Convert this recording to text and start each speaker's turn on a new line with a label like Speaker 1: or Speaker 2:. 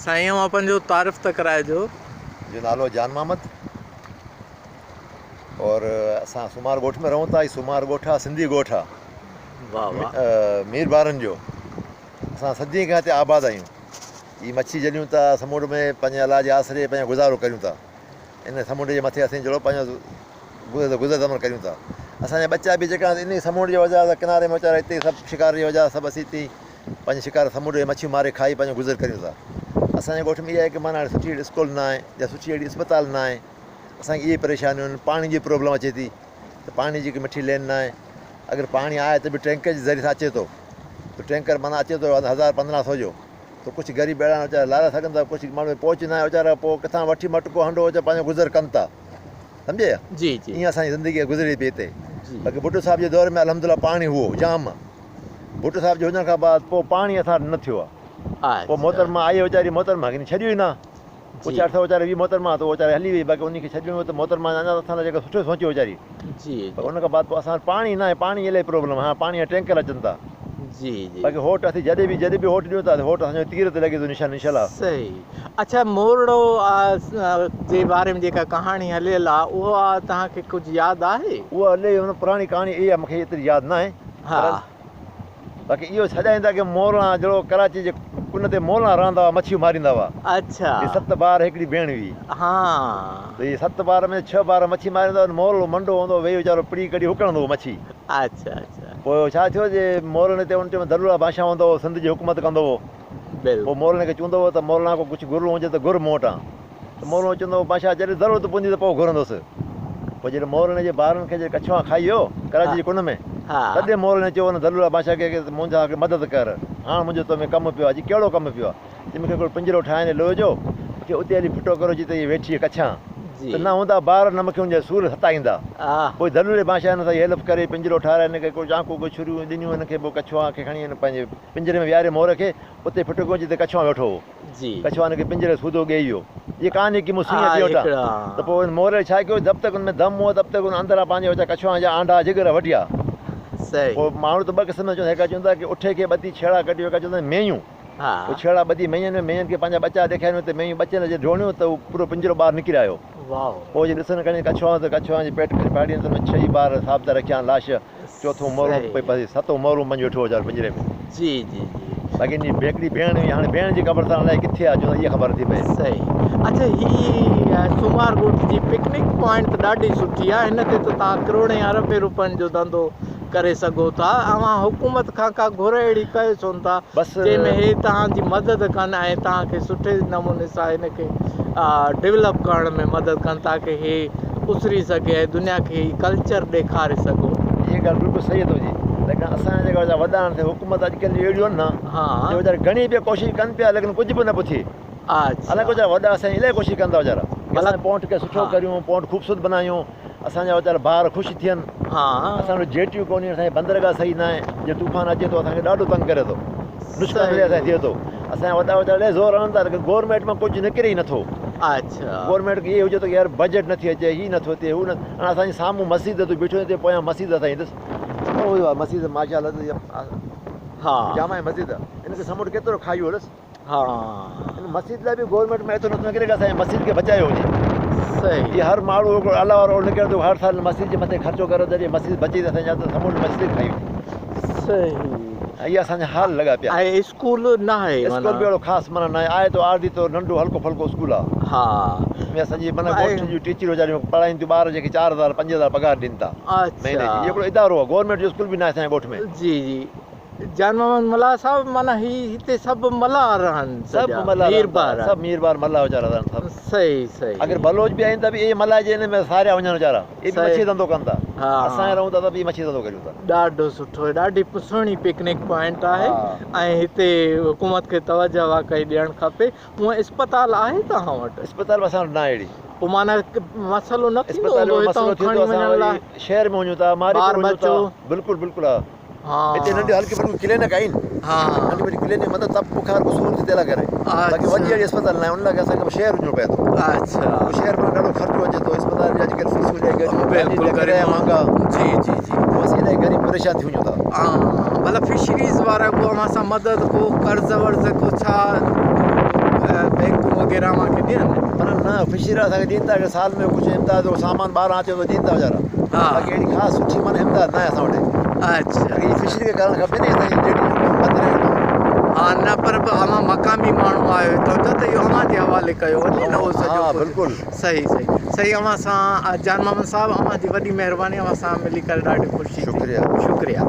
Speaker 1: سائين اوهان پنهنجو تعارف ته ڪرائجو.
Speaker 2: منهنجو نالو جان محمد اور اسان سومار ڳوٺ ۾ رهون ٿا. هي سومار ڳوٺ آ، سنڌي ڳوٺ آ.
Speaker 1: واھ واھ.
Speaker 2: مير بارن جو. اسان صدين کان هتي آباد آهيون. هي مڇي جهليون ٿا سمنڊ ۾ پنهنجي الله جي آسري پنهنجو گذارو ڪريون ٿا. ان سمنڊ جي مٿي اسين جهڙو پنهنجو گذر زمر ڪريون ٿا. اسان جا ٻچا به جيڪا انهي سمنڊ جي وجه سان ڪناري ۾ ويچارا هتي سڀ شڪار جي وجه سان سڀ اسين هتي پنهنجي شڪار سمنڊ جي مڇيون ماري کائي پنهنجو گذر ڪريون ٿا. اسان جي ڳوٺ ۾ اها آهي ڪي معنيٰ سٺي اهڙي اسڪول نه آهي يا سٺي اهڙي اسپتال نه آهي. اسان کي اهي پريشانيون آهن. پاڻي جي پرابلم اچي ٿي ته پاڻي جي مٺي لين نه آهي. اگر پاڻي آهي ته به ٽينڪر جي ذريعي سان اچي ٿو ته ٽينڪر معنيٰ اچي ٿو هزار پندرهن سو جو ته ڪجهه غريب اهڙا آهن ويچارا لاري سگهن ٿا ڪجهه ماڻهو پهچ نه آهي ويچارا پوء ڪٿان وٺي مٽڪو هنڊو اچي پنهنجو گذر ڪن ٿا سمجهي
Speaker 1: جي جي
Speaker 2: ائين اسان جي زندگي گذري پئي هتي
Speaker 1: جي
Speaker 2: باقي ڀٽو صاحب جي دور ۾ الحمد لله پاڻي هئو جام ڀٽو صاحب جي هجڻ کان بعد پوء پاڻي اسان وٽ نه ٿيو آهي پوء محترمه آئي ويچاري محترمه کي ڇڏيو ئي نه ڪجهه عرصو ويچاري هئي محترمه ته ويچاري هلي وئي باقي انهي کي ڇڏيو نه ته محترمه اڃا اسان لاء جيڪو سٺو سوچيو ويچاري
Speaker 1: جي
Speaker 2: پر ان کان بعد پوء اسان وٽ پاڻي نه آهي پاڻي جي الاهي پرابلم آهي پاڻي جا ٽينڪر اچن ٿا
Speaker 1: جي جي
Speaker 2: باقي هوٽ اسين جڏهن به جڏهن به هوٽ ڏيون ٿا ته هوٽ اسان جو تير تي لڳي ٿو نشان انشاء الله.
Speaker 1: صحيح اڇا مورڙو جي باري ۾ جيڪا ڪهاڻي هليل آ اها توهان کي ڪجهه ياد آهي؟
Speaker 2: اها الائي هن پراڻي ڪهاڻي اها مونکي ايتري ياد نه آهي
Speaker 1: ها.
Speaker 2: باقي اهو سڏائين ٿا ڪي مورڻا جهڙو ڪراچي جي ڪن تي مورڻا رهندا هئا مڇيون ماريندا هئا.
Speaker 1: اڇا.
Speaker 2: هي ست ٻار هڪڙي ڀيڻ هئي.
Speaker 1: ها.
Speaker 2: ته هي ست ٻار ۾ ڇهه ٻار مڇي ماريندا هئا مورڙو منڊو هوندو هو ويهي ويچارو پڙي ڪڍي هڪڻندو هو مڇي.
Speaker 1: اڇا اڇا.
Speaker 2: پوء ڇا ٿيو جي مورڻي تي ان ٽيم دلولا بادشاهه هوندو هو سنڌ جي حڪومت ڪندو هو.
Speaker 1: بلڪل.
Speaker 2: پوء مورڻي کي چوندو هو ته مورڻا ڪو ڪجهه گهرڻو هجي ته گهر مون وٽان. ته مورڻو چوندو هو بادشاهه جڏهن ضرورت پوندي ته پوء گهرندس. پوء جڏهن مورڻي جي ٻارن کي جڏهن ڪڇوان کائي ويو ڪراچي جي ڪن ۾، تڏهن مورڻي چيو ان دلولا بادشاهه کي ته منهنجا هڪ مدد ڪر، هاڻ منهنجو تو ۾ ڪم پيو آهي. چي ڪهڙو ڪم پيو آهي؟ چي مون کي هڪڙو پڃرو ٺاهي ڏي لوهه جو، مون کي اتي هلي ڦٽو ڪريو جتي اهي ويٺي ڪڇان ته نه هوندا ٻار نه مون کي ان جا سور ستائيندا. پوء دلولي بادشاهه هن سان هيلپ ڪري پڃرو ٺاهرائي هن کي ڪو چاقو ڪو ڇريون ڏنيون هن کي پوء ڪڇوان کي کڻي هن پنهنجي پڃري ۾ ويهاري مور کي اتي ڦٽو ڪيو جتي ڪڇوان ويٺو هو.
Speaker 1: جي.
Speaker 2: ڪڇوان کي پڃري سوڌو ڳيئي ويو. جي ڪانه هڪي مون سڃي پيو وٺان ته پوء ان مورڙي ڇا ڪيو جب تڪ ان ۾ دم هو تب تڪ ان اندران پنهنجي وچان ڪڇوان جا آنڊا جگر وڍيا. پوء ماڻهو ته ٻه قسم جا چوندا هڪ چوندا ڪي اٺي کي ٻڌي ڇيڙا ڪڍيو هڪ چوندا مينهيون. پوء ڇيڙا ٻڌي مينهن ۾ مينهن کي پنهنجا ٻچا ڏيکاريون ته مينهيون ٻچن جي ڊوڙيون ته هو پورو پڃرو ٻاهر نڪري آيو. پوء جي ڏسن کڻي ڪڇوان ته ڪڇوان جي پيٽ کڻي ڦاڙين ته ان ۾ ڇهه ئي ٻار ثابت رکيا لاش. چوٿون مورون پئي پسي ستون مورون منجهه ويٺو هو پڃري ۾.
Speaker 1: جي جي جي.
Speaker 2: باقي ان جي هڪڙي ڀيڻ هئي هاڻي ڀيڻ جي قبر سان الائي ڪٿي آهي جو اها خبر نٿي پئي.
Speaker 1: صحيح اڇا هي سومار ڳوٺ جي پڪنڪ پوائنٽ ته ڏاڍي سٺي آهي هن تي ته توهان ڪروڙين اربين روپين جو ڌنڌو ڪري سگهو ٿا اوهان حڪومت کان ڪا گهر اهڙي ڪيو ڇو نه ٿا
Speaker 2: بس
Speaker 1: جنهن ۾ هي توهان جي مدد ڪن ۽ توهان کي سٺي نموني سان هن کي ڊولپ ڪرڻ ۾ مدد ڪن تاڪه هي اسري سگهي ۽ دنيا کي هي ڪلچر ڏيکاري سگهو.
Speaker 2: اها ڳالهه بلڪل صحيح آهي تنهنجي ليڪن اسان جا جيڪا وڏا آهن سي حڪومت اڄڪلهه جون اهڙيون آهن نه جو ويچارا گهڻي پيا ڪوشش ڪن پيا ليڪن ڪجهه به نه پيو ٿئي حالانڪه ويچارا وڏا اسان جي الاهي ڪوشش ڪن ٿا ويچارا اسان پونٽ کي سٺو ڪريون پونٽ خوبصورت بنايون اسان جا ويچارا ٻار خوش ٿين اسان وٽ جيٽيون ڪونهي اسان جي بندرگاهه صحيح ناهي جي طوفان اچي ٿو اسان کي ڏاڍو تنگ ڪري ٿو نقصان به اسان کي ٿئي ٿو اسان جا وڏا ويچارا الاهي زور هڻن ٿا ليڪن گورنمينٽ مان ڪجهه نڪري ئي نٿو گورنمينٽ کي اهو هجي ته يار بجيٽ نٿي اچي هي نٿو ٿئي هو نه هاڻي اسان جي سامهون مسجد تون بيٺو آهين پويان مسجد اسان جي ڏس اهو مسجد ماشاء الله جامع مسجد ان کي سمنڊ ڪيترو کائي ويو ڏس
Speaker 1: ها.
Speaker 2: ان مسجد لاء به گورنمينٽ ۾ ايترو نٿو نڪري ڪي اسان جي مسجد کي بچايو وڃي.
Speaker 1: صحيح.
Speaker 2: جي هر ماڻهو هڪڙو الله وارو نڪري ٿو هر سال مسجد جي مٿي خرچو ڪري ٿو جي مسجد بچي ته اسان جا ته سمنڊ مسجد کائي وڃي.
Speaker 1: صحيح.
Speaker 2: ۽ اسان جا حال لڳا پيا.
Speaker 1: ۽ اسڪول نه آهي معنيٰ.
Speaker 2: اسڪول به اهڙو خاص معنيٰ نه آهي آهي ته عارضي طور ننڍو هلڪو ڦلڪو اسڪول آهي.
Speaker 1: ها.
Speaker 2: ۾ اسان جي معنيٰ ڳوٺ جون ٽيچرون ويچاريون پڙهائين ٿيون ٻار جيڪي 4000 5000 پگهار ڏين ٿا.
Speaker 1: اڇا.
Speaker 2: مهيني جي. اهو هڪڙو ادارو آهي گورنمينٽ جو اسڪول به نه آهي اسان جي ڳوٺ ۾.
Speaker 1: جي جي. جان محمد ملاح صاحب معنيٰ هي هتي سڀ ملاح رهن
Speaker 2: سڀ ملاح رهن ٿا سڀ ميربار ملاح ويچارا رهن سڀ
Speaker 1: صحيح صحيح
Speaker 2: اگر بلوچ به آهن ته به اهي ملاح جي ان ۾ ساريا وڃن ويچارا اهي به مڇي ڌنڌو ڪن ٿا اسان رهون ٿا ته به مڇي ڌنڌو ڪريون ٿا.
Speaker 1: ڏاڍو سٺو ڏاڍي سهڻي پڪنڪ پوائنٽ آهي ۽ هتي حڪومت کي توجه واقعي ڏيڻ کپي هونء اسپتال آهي توهان وٽ؟
Speaker 2: اسپتال به اسان وٽ ناهي اهڙي.
Speaker 1: پوء معنيٰ مسئلو نه ٿيندو
Speaker 2: اسپتال
Speaker 1: هوندو
Speaker 2: جو
Speaker 1: هتان
Speaker 2: مسئلو ٿئي
Speaker 1: کڻي
Speaker 2: ٿو اسان
Speaker 1: وڃڻ لاء؟
Speaker 2: وري شهر ۾ وڃون ٿا
Speaker 1: ٻار
Speaker 2: ماريپور وڃون ٿا
Speaker 1: ٻچو؟
Speaker 2: بلڪل بلڪل ها هتي ننڍي هلڪي ڦلڪي ڪلينڪ آهن ننڍي وڏي ڪلينڪ مطلب تپ بخار ڪو سور ٿئي تنهن لاء ڪري باقي وڏي اهڙي اسپتال ناهي ان لاء اسان کي شهر وڃڻو پئي ٿو
Speaker 1: اڇا
Speaker 2: شهر ۾ ڏاڍو خرچو اچي ٿو اسپتال جي اڄڪلهه فيسون الاهي گهڻيون
Speaker 1: بلڪل
Speaker 2: گاڏين جا ڪرايا مهانگا
Speaker 1: جي جي جي
Speaker 2: پوء اسين الاهي غريب پريشان ٿي وڃون ٿا.
Speaker 1: ها ڀلا فشريز وارا ڪو اوهان سان مدد ڪو قرض ورض ڪو ڇا وغيره اوهان کي ڏين؟
Speaker 2: پر نه فشري وارا اسان کي ڏين ٿا هڪ سال ۾ ڪجهه امداد جو سامان ٻاهران اچي ٿو ڏين ٿا ويچارا
Speaker 1: ها.
Speaker 2: باقي اهڙي خاص سٺي معنيٰ امداد ناهي اسان وٽ.
Speaker 1: اڇا.
Speaker 2: باقي هي فشري کي ڪرڻ کپي نه اسان جي جيٽي جو ڪم بندري جو ڪم.
Speaker 1: ها نه پر به اوهان مقامي ماڻهو آهيو هتان جا ته اهو اوهان جي حوالي ڪيو وڃي نه اهو سڄو
Speaker 2: ها
Speaker 1: ڪجهه.
Speaker 2: بلڪل.
Speaker 1: صحيح صحيح صحيح اوهان سان جان محمد صاحب اوهان جي وڏي مهرباني اوهان سان ملي ڪري ڏاڍي خوشي ٿي.
Speaker 2: شڪريه.
Speaker 1: شڪريه.